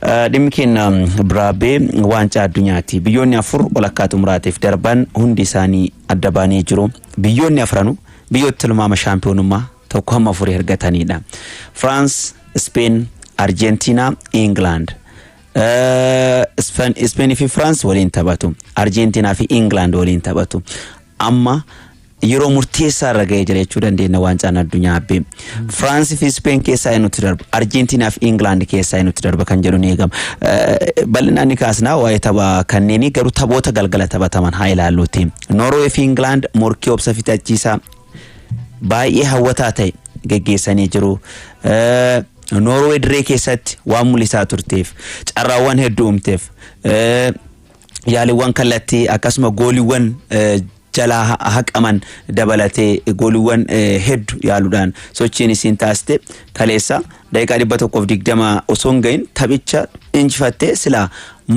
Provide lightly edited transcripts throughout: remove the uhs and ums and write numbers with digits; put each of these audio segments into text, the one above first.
Dhimmi keenya biraabee waancaa addunyaati. Biyyoonni afur walakkaa xumuraatiif darban hundi isaanii adda baanii jiru. Biyyoonni afranuu biyyoota tilmaama shaampiyoonummaa tokko hamma afurii argatanidha. France, Spain, Argentina, England. Spain fi France waliin taphatu. Argentina fi England waliin taphatu. Amma yeroo murteessaa irra ga'ee jira jechuu dandeenya waancaan addunyaa abbee. France fi Spain keessaa eenyutu darba? Argentina fi England keessaa eenyutu darba kan jedhu ni eegama. Bal'inaan ni kaasnaa waa'ee tapha kanneenii, garuu taphoota galgala taphataman haa ilaalluuti. Norway fi England morkii obsa fixachiisaa baay'ee hawwataa ta'e geggeessanii jiru. Norway dirree keessatti waan mul'isaa turteef, carraawwan hedduu uumteef, yaaliiwwan kallattii akkasuma gooliiwwan jalaa haqaman dabalatee gooliiwwan hedduu yaaluudhaan sochiin isiin taasiste kaleessa daqiiqaa 120 osoo hin gahin taphicha injifattee silaa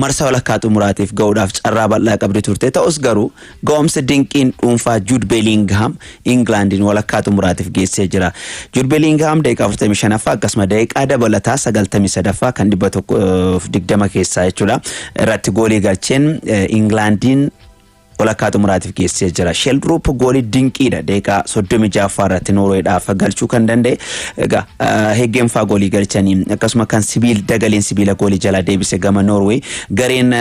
marsa walakkaa xumuraatiif ga'uudhaaf carraa bal'aa qabdi turte. Ta'us garuu ga'umsa dinqiin dhuunfaa Jude Bellingham Inglaandiin walakkaa xumuraatiif geessee jira. Jude Bellingham daqiiqaa 45ffaa akkasuma daqiiqaa dabalataa 93ffaa kan 120 keessaa jechuudha irratti goolii galcheen Inglaandiin walakkaa xumuraatiif geessee jira. Sheeldroop goolii dinqiidha daqiiqaa 36ffaa irratti Noorweedhaaf galchuu kan danda'e. Egaa Heggeenfaa goolii galchanii akkasuma kan sibiil dagaleen sibiila goolii jalaa deebise gama Noorwee. Gareen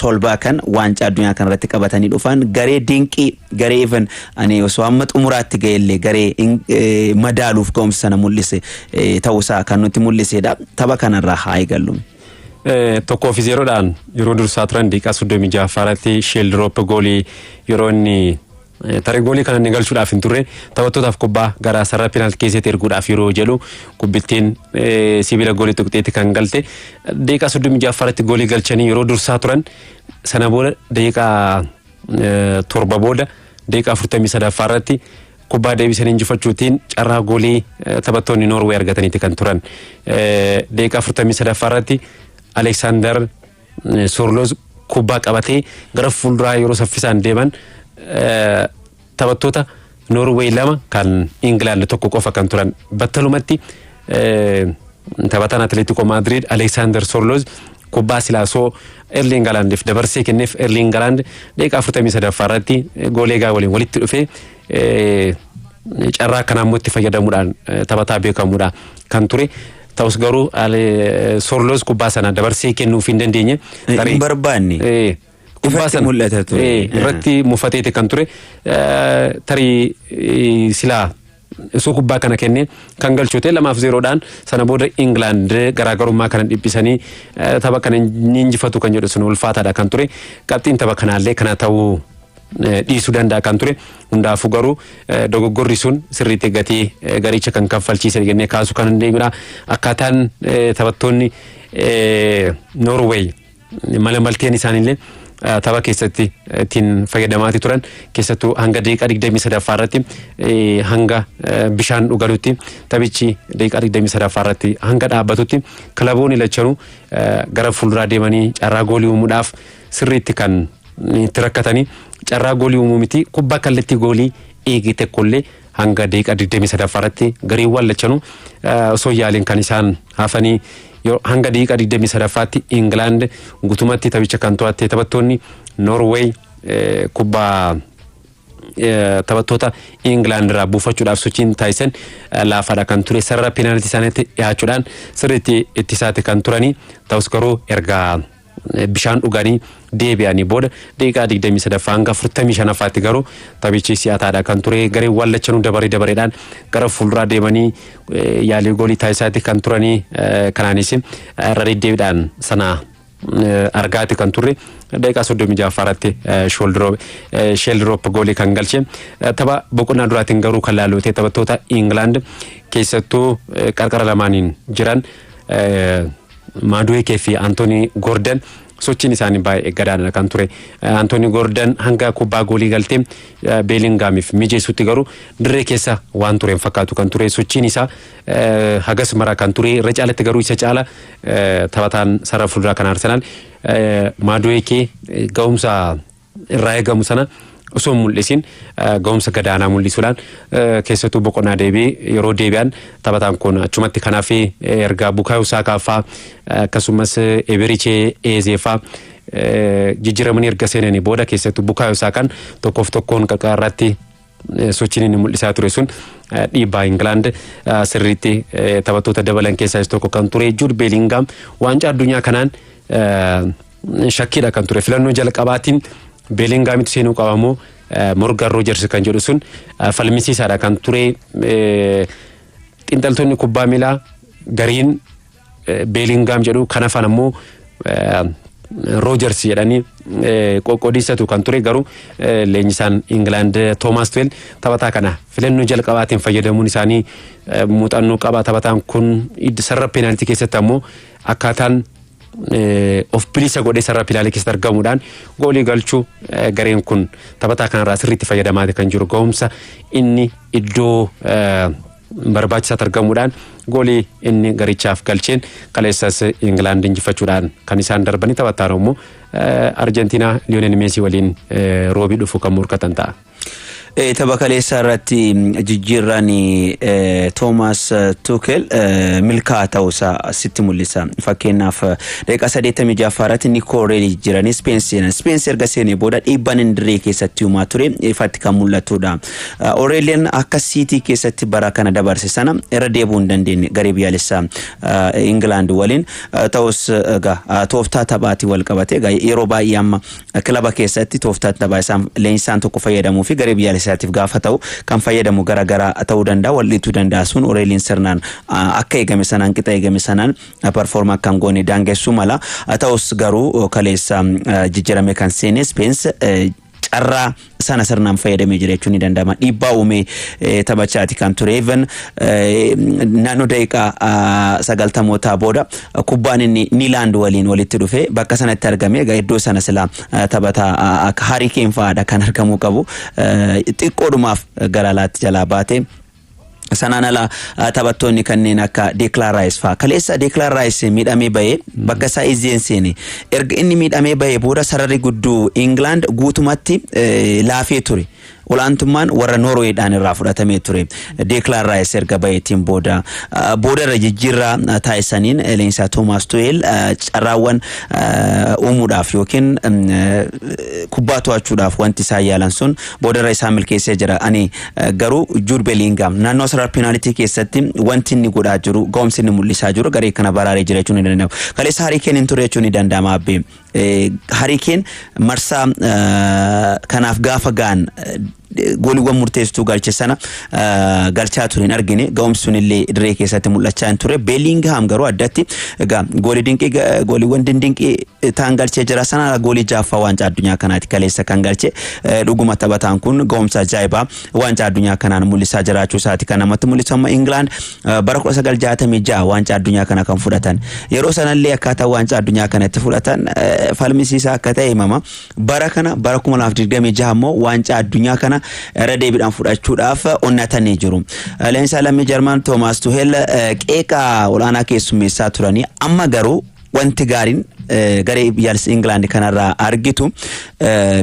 Solbaakan waancaa addunyaa kanarratti qabatanii dhufan garee dinqii, garee even ani osoo hamma xumuraatti ga'ellee garee madaaluuf ga'umsa sana mul'ise ta'uusaa kan nutti mul'isedha. Tapha kanarraa haa eegallu. 1-0dhaan yeroo dursaa turan daqiiqaa 36 irratti Sheeldiroop goolii yeroo inni tarii goolii kana inni galchuudhaaf hin turre, taphattootaaf kubbaa gara sarara peenaaltii keessatti erguudhaaf yeroo jedhu kubbittiin sibiila goolii tuqxeetti kan galte. Daqiiqaa 36 irratti goolii galchanii yeroo dursaa turan, sana booda daqiiqaa 7 booda daqiiqaa 43 irratti kubbaa deebisanii injifachuutiin carraa goolii taphattoonni Noorwee argataniiti kan turan. Daqiiqaa 43 irratti Aleksaandar Sorloos kubbaa qabatee gara fuulduraa yeroo saffisaan deeman taphattoota Noorweey lama kan Ingilaand tokko qofa kan turan, battalumatti taphataan Atileetiko Maadriid Aleksaandar Sorloos kubbaa silaasoo Erling Haalandiif dabarsee kenneef. Erling Haaland daqiiqaa 43 irratti goolee egaa waliin walitti dhufee carraa kanaa immoo itti fayyadamuudhaan taphataa beekamuudha kan ture. Ta'us garuu Sorloos kubbaa sana dabarsee kennuuf hin dandeenye. Hin barbaanne. Kubbaa sana mul'ata ture. Irratti mufateeti kan ture. Tarii silaa osoo kubbaa kana kennee kan galchu ta'e 2-0dhaan sana booda Ingilaand garaagarummaa kana dhiphisanii tapha kana ni injifatu kan jedhu sun ulfaataadha kan ture. Qabxiin tapha kanaallee kana ta'uu dhiisuu danda'a kan ture. Hundaafuu garuu dogoggorri sun sirriitti gatii garicha kan kaffalchiise jennee kaasuu kan dandeenyudha. Akkaataan taphattoonni Noorweey mala malteen isaaniillee tapha keessatti ittiin fayyadamaati turan, keessattuu hanga daqiiqaa 23ffaa irratti hanga bishaan dhugalutti, taphichi daqiiqaa 23ffaa irratti hanga dhaabbatutti kilaboonni lachanuu gara fuulduraa deemanii carraa goolii uumuudhaaf sirriitti kan itti rakkatanii, carraa goolii uumuu miti kubbaa kallattii goolii eegee tokkollee hanga daqiiqaa 23ffaa irratti gareewwan lachanuu osoo yaaliin kan isaan hafanii. Hanga daqiiqaa 23ffaatti Ingilaand guutumatti taphicha kan to'atte, taphattoonni Noorweey kubbaa taphattoota Ingilaand irraa buufachuudhaaf sochiin taasisan laafaadha kan ture. Sarara peenaaltii isaaniitti dhiyaachuudhaan sirriitti ittisaati kan turanii. Ta'us garuu erga bishaan dhuganii deebi'anii booda daqiiqaa 23ffaa hanga 45ffaatti garuu taphichi si'ataadha kan ture. Gareewwan lachanuu dabaree dabareedhaan gara fuulduraa deemanii yaalii goolii taasisaati kan turanii. Kanaanis irra deddeebiidhaan sana argaati kan turre. Daqiiqaa 36ffaa irratti Sheeldiroop goolii kan galche. Tapha boqonnaa duraatiin garuu kan laallu ta'e taphattoota Ingilaand keessattuu qarqara lamaaniin jiran Maaduweekee fi Antoonii Gordon sochiin isaanii baay'ee gadaanadha kan ture. Antoonii Gordon hanga kubbaa goolii galtee Beelingaamiif mijeessutti garuu dirree keessa waan tureen fakkaatu kan ture. Sochiin isaa hagas mara kan ture irra caalatti garuu isa caala taphataan sarara fuulduraa kan Arsenaal Maaduweekee ga'umsa irraa eegamu sana Osoo hin mul'isin ga'umsa gadaanaa mul'isuudhaan, keessattuu boqonnaa deebii yeroo deebi'an taphataan kun achumatti kanaaf ergaa Bukaayoo Saakaa fa'aa, akkasumas Eberichee Eezee fa'aa jijjiiramanii erga seenanii booda, keessattuu Bukaayoo Saakaan tokkoof tokkoon qarqara irratti sochiin inni mul'isaa ture sun dhiibbaa Ingilaand sirriitti taphattoota dabalan keessaa isa tokko kan ture. Jude Bellingham waancaa addunyaa kanaan shakkiidha kan ture. Filannoo jalqabaatiin Bellinghamitu seenuu qabamoo Morgan Rogers kan jedhu sun falmisiisaadha kan ture. Xiinxaltoonni kubbaa miilaa gariin Bellingham jedhu, kan hafan ammoo Rogers jedhanii qoqqoodiisatu kan ture. Garuu leenjisaan Ingilaand Toomaas Tuwel taphataa kana filannoo jalqabaatiin fayyadamuun isaanii muuxannoo qaba. Taphataan kun sarara peenaaltii keessatti ammoo akkaataan of bilisa godhee sarara peenaaltii keessatti argamuudhaan goolii galchuu, gareen kun taphataa kanarraa sirriitti fayyadamaa kan jiru. Ga'umsa inni iddoo barbaachisaatti argamuudhaan goolii inni garichaaf galcheen kaleessas Ingilaand injifachuudhaan kan isaan darbanii. Taphataan immoo Arjentiinaa Liyoonel Meesii waliin roobii dhufu kan morkatan ta'a. Tapha kaleessaa irratti jijjiirraan Toomaas Tukel milkaa'aa ta'uusaa sitti mul'isa. Fakkeenyaaf, daqiiqaa 86ffaa irratti Nikoo Oreelii jijjiiranii Speensi seenan. Speensi erga seenee booda dhiibbaan inni dirree keessatti uumaa ture ifatti kan mul'atudha. Oreeliin akka Siitii keessatti bara kana dabarse sana irra deebi'uu hin dandeenye garee biyyaalessaa Ingilaand waliin. Ta'us egaa tooftaa taphaatii wal qabate yeroo baay'ee amma kilaba keessatti tooftaa taphaa isaan leenjisaan tokko fayyadamuu fi garee biyyaalessaatiif gaafa ta'u kan fayyadamu garaagaraa ta'uu danda'a, wal dhiituu danda'a. Sun Oreeliin sirnaan akka eegame sanaan, qixa eegame sanaan perform akka hin goone daangessuu mala. Ta'us garuu kaleessa jijjiirame kan seene Spence carraa sana sirnaan fayyadamee jira jechuun ni danda'ama. Dhiibbaa uumee taphachaati kan ture. Even naannoo daqiiqaa 90mootaa booda kubbaan inni Niilaand waliin walitti dhufe bakka sanatti argame. Egaa iddoo sana silaa taphataa akka Harry Kane fa'aadha kan argamuu qabu. Xiqqoodhumaaf gara alaatti jalaa baate. Sanaan ala taphattoonni kanneen akka Declan Rice fa'aa. Kaleessa Declan Rice miidhamee bahee bakka isaa Izeen seene. Erga inni miidhamee bahee booda sararri gudduu England guutumatti laafee ture. Olaantummaan warra Noorweedhaan irraa fudhatamee ture. Declan Rice erga baheetiin booda. Booda irra jijjiirraa taasisaniin leenjisaa Toomaas Tuweel carraawwan uumuudhaaf yookiin kubbaa to'achuudhaaf wanti isaan yaalan sun booda irra isaan milkeessee jira. Ani garuu Jude Bellingham naannoo sarara peenaalitii keessatti wanti inni godhaa jiru, ga'umsi inni mul'isaa jiru garee kana baraaree jira jechuun ni danda'ama. Kaleessa Harry Kane hin ture jechuun ni danda'ama, abbee. Harry Kane marsaa kanaaf gaafa ga'an gooliiwwan murteessituu galche sana galchaa ture hin argine. Ga'umsi sun illee dirree keessatti mul'achaa hin ture. Bellingham garuu addatti egaa goolii dinqii, gooliiwwan dindinqii ta'an galchee jira. Sana goolii jaaffaa waancaa addunyaa kanaati kaleessa kan galche. Dhuguma taphataan kun ga'umsa ajaa'ibaa waancaa addunyaa kanaan mul'isaa jiraachuu isaati kan namatti mul'isu. Amma Ingilaand bara 1966 waancaa addunyaa kana kan fudhatan, yeroo sanallee akkaataa waancaa addunyaa kanatti fudhatan falmisiisaa akka ta'e himama. Bara kana, bara 2026 immoo waancaa addunyaa kana irra deebiidhaan fudhachuudhaaf onnatanii jiru. Leenjisaa lammii Jarman Toomaas Tuhel qeeqa olaanaa keessummeessaa turanii, amma garuu wanti gaariin garee biyyaalessa Ingilaand kanarraa argitu,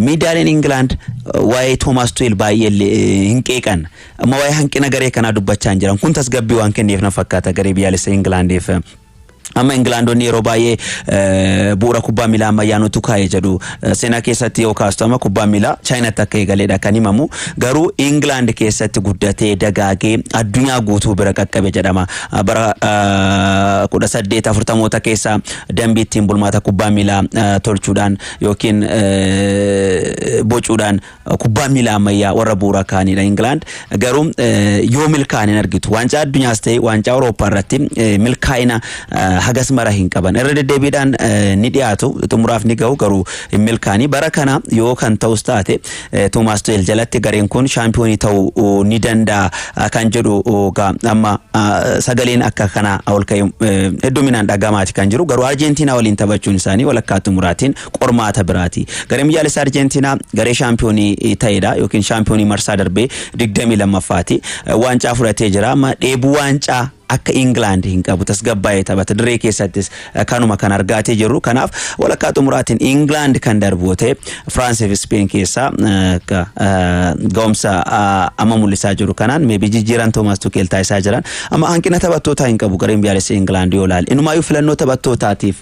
miidiyaaleen Ingilaand waa'ee Toomaas Tuhel baay'ee hin qeeqan. Amma waa'ee hanqina garee kanaa dubbachaa hin jiran. Kun tasgabbii waan kenneef na fakkaata garee biyyaalessa Ingilaandiif. Amma Ingilaandonni yeroo baay'ee bu'uura kubbaa miilaa ammayyaa nutu kaa'e jedhu. Seenaa keessatti yoo kaastu, amma kubbaa miilaa Chaayinaatti akka eegaleedha kan himamu. Garuu Ingilaand keessatti guddatee dagaagee addunyaa guutuu bira qaqqabe jedhama. Bara 1840moota keessa dambii ittiin bulmaata kubbaa miilaa tolchuudhaan yookiin bocuudhaan kubbaa miilaa ammayyaa warra bu'uura kaa'anidha Ingilaand. Garuu yoo milkaa'an hin argitu. Waancaa addunyaas ta'e waancaa Awurooppaa irratti milkaa'ina hagas mara hin qaban. Irra deddeebiidhaan ni dhiyaatu, xumuraaf ni gahu, garuu hin milkaa'ani. Bara kana yoo kan ta'us taate Toomaas Tuhel jalatti gareen kun shaampiyoonii ta'uu ni danda'a kan jedhu amma sagaleen akka kana ol ka'e hedduminaan dhagamaati kan jiru. Garuu Arjentiinaa waliin taphachuun isaanii walakkaa xumuraatiin qormaata biraati. Gareen biyyaalessaa Arjentiinaa garee shaampiyoonii ta'edha yookiin shaampiyoonii marsaa darbee 22ffaati. Waancaa fudhatee jira. Amma dheebuu waancaa Akka Ingilaand hin qabu, tasgabbaa'ee taphata. Dirree keessattis kanuma kan argaatee jirru. Kanaaf walakkaa xumuraatiin Ingilaand kan darbu ta'e, Firaansii fi Speen keessaa ga'umsa amma mul'isaa jiru kanaan maybe jijjiiran Toomaas Tukeel taasisaa jiran, amma hanqina taphattootaa hin qabu gareen biyyaalessa Ingilaand yoo ilaale. Inumaayyuu filannoo taphattootaatiif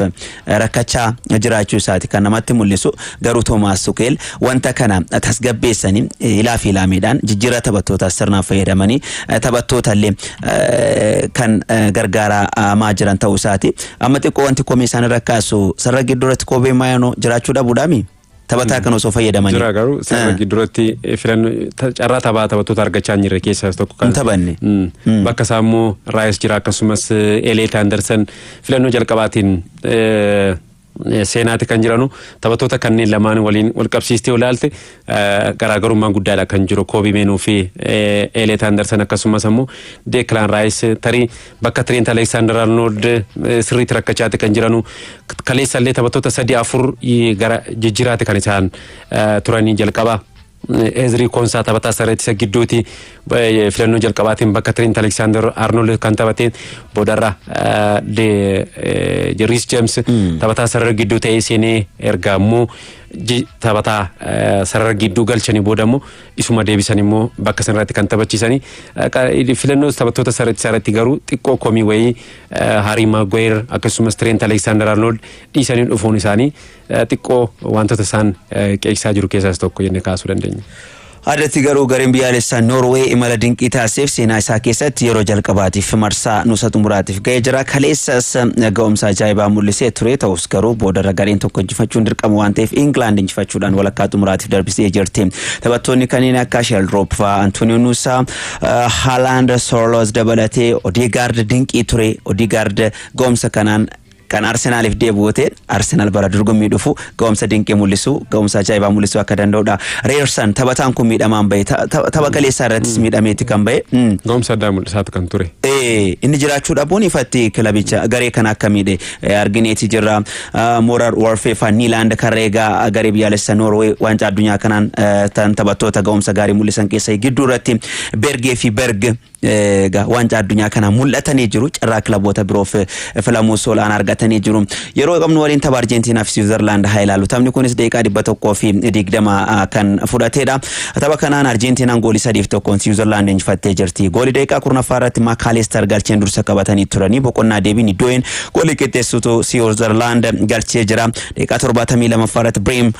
rakkachaa jiraachuu isaati kan namatti mul'isu. Garuu Toomaas Tukeel wanta kana tasgabbeessanii, ilaa fi ilaameedhaan jijjiirraa taphattootaa sirnaan fayyadamanii, taphattoota illee kan gargaaramaa jiran ta'uu isaati. Amma xiqqoo wanti komee isaan irra kaasu sarara gidduuratti Koobee Maayinoo jiraachuu dhabuudhaami? Taphataa kan osoo fayyadamanii. Jira, garuu sarara gidduuratti filannoo carraa taphaa taphattoota argachaa hin jirre keessaa tokko kan. Hin taphanne. Bakka isaa immoo Raayis jira, akkasumas Eleet Anderson filannoo jalqabaatiin seenaati kan jiranu. Taphattoota kanneen lamaan waliin wal qabsiistee ilaalte, garaagarummaan guddaadha kan jiru Koobii Meenuu fi Eleet Anderson, akkasumas immoo Deeklaan Raayis tarii bakka Trent Alexander Arnold sirriitti rakkachaati kan jiranu. Kaleessallee taphattoota sadii afur gara jijjiiraati kan isaan turanii jalqaba. Ezri Konsaa taphataa sarara ittisa gidduuti filannoo jalqabaatiin bakka Trent Alexander Arnold kan taphate. Boodarra Reece James taphataa sarara gidduu ta'ee seenee, erga immoo taphataa sarara gidduu galchanii booda immoo isuma deebisan immoo bakka sanarratti kan taphachiisanii. Filannoo taphattoota sarara ittisaa irratti garuu xiqqoo komii wayii, Harry Maguire akkasumas Trent Alexander Arnold dhiisanii dhufuun isaanii xiqqoo wantoota isaan qeeqsaa jiru keessaas tokko jennee kaasuu dandeenya. Addatti garuu gareen biyyaalessaa Noorwee imala dinqii taasiseef seenaa isaa keessatti yeroo jalqabaatiif marsaa nuusa xumuraatiif ga'ee jira. Kaleessas ga'umsa ajaa'ibaa mul'isee ture. Ta'us garuu boodarra gareen tokko injifachuun dirqama waan ta'eef, Ingilaand injifachuudhaan walakkaa xumuraatiif darbisee jirti. Taphattoonni kanneen akka Sheeldroop fa'aa, Antonio Nusa, Haaland, Sorlos dabalatee Odeegaard dinqii ture. Odeegaard ga'umsa kanaan kan Arsenaaliif deebi'u ta'e, Arsenaal bara dorgommii dhufu ga'umsa dinqii mul'isu, ga'umsa ajaa'ibaa mul'isuu akka danda'udha. Reersan taphataan kun miidhamaan bahe, tapha kaleessaa irrattis miidhameeti kan bahe. Ga'umsa addaa mul'isaatu kan ture. Inni jiraachuu dhabuun ifatti kilabicha garee kana akka miidhe argineeti jirra. Moorar Warfee fa Niilaand Karreegaa garee biyyaalessa Noorwee waancaa addunyaa kanaan tan taphattoota ga'umsa gaarii mul'isan keessa gidduu irratti Bergee fi Berg waancaa addunyaa kana mul'atanii jiru. Carraa kilaboota biroof filamuus olaanaa argatanii jiru. Yeroo qabnu waliin tapha Arjentiinaa fi Siwiizerlaand haa ilaalu. Taphni kunis daqiiqaa 120 kan fudhatedha. Tapha kanaan Arjentiinaan goolii 3-1 Siwiizerlaand injifattee jirti. Goolii daqiiqaa 10ffaa irratti Maakaalister galcheen dursa qabatanii turanii, boqonnaa deebiin Iddoon goolii qixxeessutu Siwiizerlaand galchee jira. Daqiiqaa 72ffaa irratti Biriim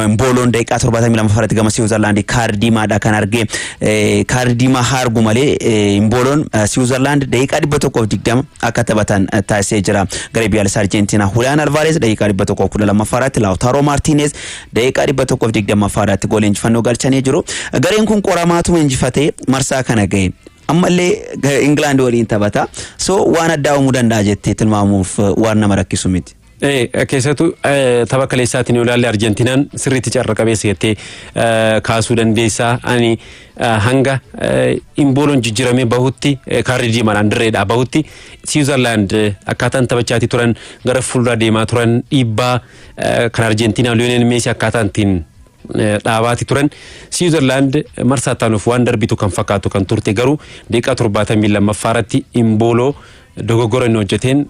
Mbooloon, daqiiqaa 72ffaa irratti gama Siwiizerlaand kaardii diimaadha kan arge. Kaardii diimaa haa argu malee, Mbooloon Siwiizerlaand daqiiqaa 120 akka taphatan taasisee jira. Garee biyyaalessaa Arjentiinaa Juliaan Alvaarez daqiiqaa 112ffaa irratti, Laawutaaroo Maartiineez daqiiqaa 120ffaa irratti goolii injifannoo galchanii jiru. Gareen kun qoramaatuma injifatee marsaa kana gahe. Ammallee Ingilaand waliin taphata. So waan addaa uumuu danda'a jettee tilmaamuuf waan nama rakkisu miti. Keessattuu tapha kaleessaatiin yoo ilaalle, Arjentiinaan sirriitti carra qabeessa jettee kaasuu dandeessaa. Ani hanga Imbooloon jijjiiramee bahutti, kaardii diimaadhaan dirreedhaa bahutti, Siwiizerlaand akkaataan taphachaatii turan, gara fuulduraa deemaa turan, dhiibbaa kan Arjentiinaa Liyoonel Meesii akkaataan ittiin dhaabaati turan, Siwiizerlaand marsaa taanuuf waan darbitu kan fakkaatu kan turte. Garuu daqiiqaa 72ffaa irratti Imbooloo dogoggora inni hojjeteen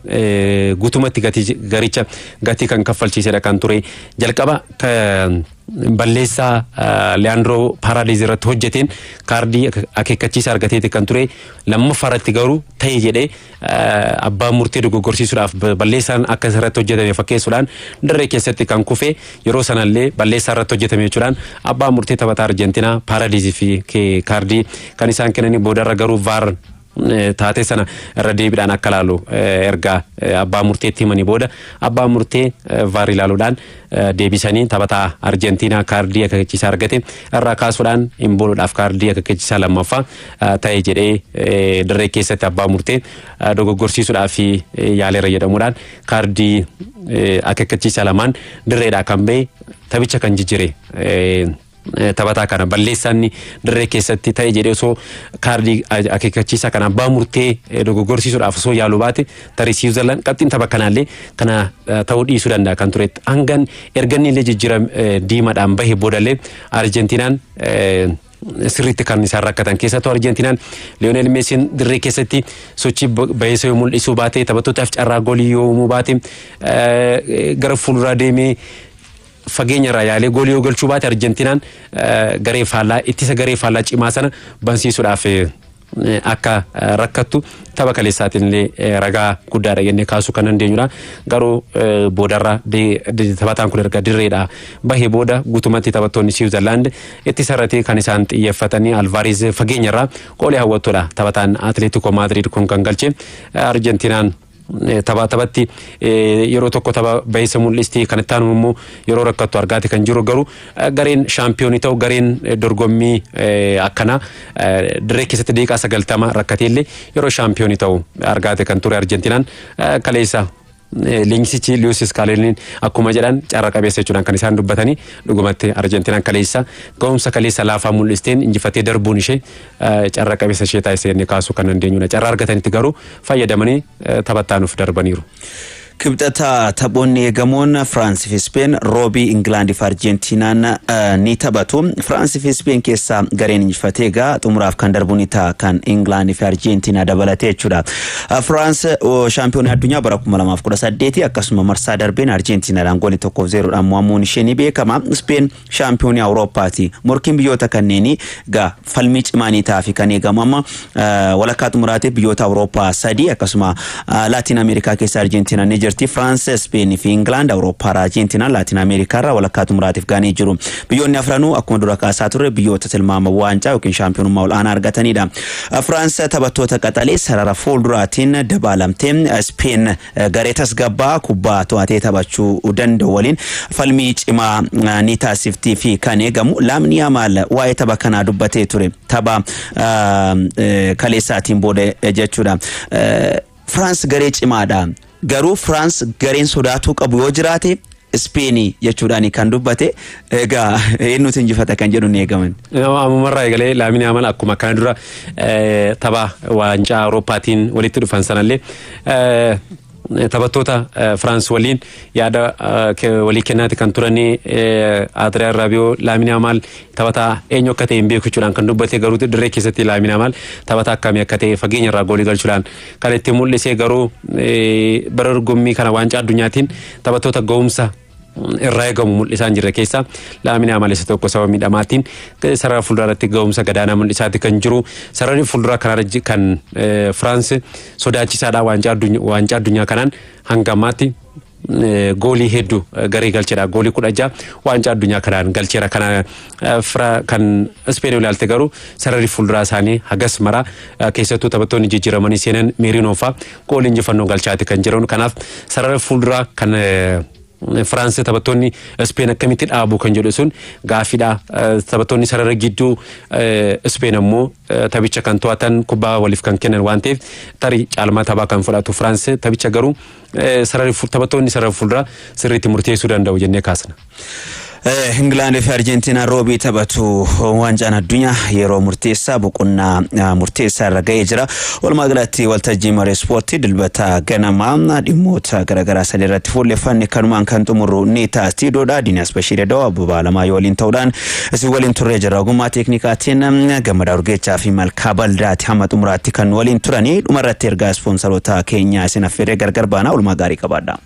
guutumatti gatii garicha gatii kan kaffalchiisedha kan ture. Jalqaba balleessaa Leandroo Paaraadiis irratti hojjeteen kaardii akeekkachiisa argateeti kan ture. Lammaffaa irratti garuu ta'e jedhee abbaa murtee dogoggorsiisuudhaaf, balleessaan akka irratti hojjetame fakkeessuudhaan dirree keessatti kan kufe. Yeroo sanallee balleessaa irratti hojjetame jechuudhaan abbaa murtee taphataa Arjentiinaa Paaraadiisii fi kaardii kan isaan kennanii. Boodarra garuu VAR taatee sana irra deebiidhaan akka laalu erga abbaa murteetti himanii booda, abbaa murtee VAR ilaaluudhaan deebisanii taphataa Arjentiinaa kaardii akeekkachiisaa argate irraa kaasuudhaan Imbooloodhaaf kaardii akeekkachiisaa lammaffaa ta'e jedhee dirree keessatti abbaa murtee dogoggorsiisuudhaaf yaaleera jedhamuudhaan kaardii akeekkachiisaa lamaan dirreedhaa kan ba'e, taphicha kan jijjiire taphataa kana. Balleessaan dirree keessatti ta'e jedhee osoo kaardii akeekkachiisaa kana abbaa murtee dogoggorsiisuudhaaf osoo yaaluu baate, tarii Siwiizerlaand qabxiin tapha kanaallee kana ta'uu dhiisuu danda'a kan ture. Hangan erga inni illee jijjiiram diimaadhaan bahe boodallee Arjentiinaan Sirriitti kan isaan rakkatan keessattuu Arjentiinaan Liyoonel Meesiin dirree keessatti sochii baheessa yoo mul'isuu baate, taphattootaaf carraa goolii yoo uumuu baate, gara fuulduraa deemee fageenya irraa yaalee goolii yoo galchuu baate, Arjentiinaan garee faallaa, ittisa garee faallaa cimaa sana bansiisuudhaaf akka rakkattu tapha kaleessaatiin illee ragaa guddaadha jennee kaasuu kan dandeenyudha. Garuu boodarra taphataan kun erga dirreedha bahee booda guutumatti taphattoonni Siwiizerlaand ittisa irratti kan isaan xiyyeeffatanii, Alvaariz fageenya irraa goolii hawwattuudha taphataan Atileetiko Maadriid kun kan galche. Arjentiinaan tapha taphatti yeroo tokko tapha baheessa mul'isti, kan itti aanu immoo yeroo rakkattu argaate kan jiru. Garuu gareen shaampiyoonii ta'u, gareen dorgommii akkanaa dirree keessatti daqiiqaa 90 rakkateellee yeroo shaampiyoonii ta'u argaate kan ture. Arjentiinaan kaleessa leenjisichi Luis Iskaalooniin akkuma jedhan carra qabeessa jechuudhaan kan isaan dubbatanii, dhugumatti Arjentiinaan kaleessa ga'umsa kaleessa laafaa mul'isteen injifatee darbuun ishee carra qabeessa ishee taasisee inni kaasuu kan dandeenyudha. Carraa argatanitti garuu fayyadamanii taphattaanuuf darbaniiru. Kibxata taphoonni eegamoon Firaansii fi Speen, Roobii Ingilaandii fi Arjentiinaan ni taphatu. Firaansii fi Speen keessaa gareen injifatee egaa xumuraaf kan darbu ni ta'a, kan Ingilaandii fi Arjentiinaa dabalatee jechuudha. Firaans shaampiyoonii addunyaa bara 2018, akkasuma marsaa darbeen Arjentiinaadhaan goolii 1-0dhaan mo'amuun ishee ni beekama. Speen shaampiyoonii Awurooppaati. Morkiin biyyoota kanneenii egaa falmii cimaa ni ta'a fi kan eegamu amma walakkaa xumuraatiif biyyoota Awurooppaa sadii, akkasuma Laatiin Ameerikaa keessa Arjentiinaan ni jirti. Firaans, Speenii fi Ingilaand Awurooppaarraa, Arjentiinaan Laatiin Ameerikaarraa walakkaa xumuraatiif ga'anii jiru. Biyyoonni afranuu akkuma dura kaasaa turre biyyoota tilmaama waancaa yookiin shaampiyoonummaa ol'aanaa argatanidha. Firaans taphattoota qaxalee sarara fuulduraatiin dabaalamtee, Speen garee tasgabbaa kubbaa to'atee taphachuu danda'u waliin falmii cimaa ni taasiftii fi kan eegamu. Laamini Yaamaal waa'ee tapha kanaa dubbatee ture, tapha kaleessaatiin booda jechuudha. Firaans garee cimaadha. Garuu Firaans gareen sodaatuu qabu yoo jiraate Ispeenii jechuudhaan kan dubbate. Egaa eenyutu injifata kan jedhu ni eegaman. Ammumarraa eegalee Laamini Yaamaal akkuma kana dura tapha waancaa Awurooppaatiin walitti dhufan sanallee taphattoota Firaans waliin yaada walii kennaati kan turanii. Adriyaan Raabiyoo Laamini Yaamaal taphataa eenyu akka ta'e hin beeku jechuudhaan kan dubbate, garuu dirree keessatti Laamini Yaamaal taphataa akkamii akka ta'e fageenya irraa goolii galchuudhaan kan itti mul'ise. Garuu bara dorgommii kana waancaa addunyaatiin taphattoota ga'umsa irraa eegamu mul'isaa hin jirre keessa Laamini Yaamaal isa tokko. Sababa miidhamaatiin sarara fuulduraatti ga'umsa gadaanaa mul'isaati kan jiru. Sararri fuulduraa kanarra kan Firaans sodaachisaadha. Waancaa addunyaa kanaan hanga ammaatti goolii hedduu garee galcheedha. Goolii 16 waancaa addunyaa kanaan galcheera. Kana kan Ispeen ilaalte garuu sararri fuulduraa isaanii hagas mara, keessattuu taphattoonni jijjiiramanii seenan Meerinoo fa'aa goolii injifannoo galchaati kan jiran. Kanaaf sarara fuulduraa kan Firaans taphattoonni Ispeen akkamitti dhaabu kan jedhu sun gaaffiidha. Taphattoonni sarara gidduu Ispeen ammoo taphicha kan to'atan, kubbaa waliif kan kennan waan ta'eef, tarii caalmaa taphaa kan fudhatu Firaans. Taphicha garuu taphattoonni sarara fuulduraa sirriitti murteessuu danda'u jennee kaasna. Ingilaandii fi Arjentiinaan Roobii taphatu. Waancaan addunyaa yeroo murteessaa, boqonnaa murteessaa irra ga'ee jira. Walumaa galatti waltajjii maree ispoortii Dilbata ganamaa dhimmoota garaagaraa sadii irratti fuulleffanne kanumaan kan xumurru ni ta'a. Istiidoodha Diinaas Bashiir Edoo Abbabaa Alamaa waliin ta'uudhaan isin waliin turree jira. Ogummaa teeknikaatiin Gammadaa Urgeechaa fi Malkaa Baldaati hamma xumuraatti kan waliin turanii. Dhumarratti ergaa ispoonsaroota keenyaa isin affeerree gargar baanaa. Oolmaa gaarii qabaadha.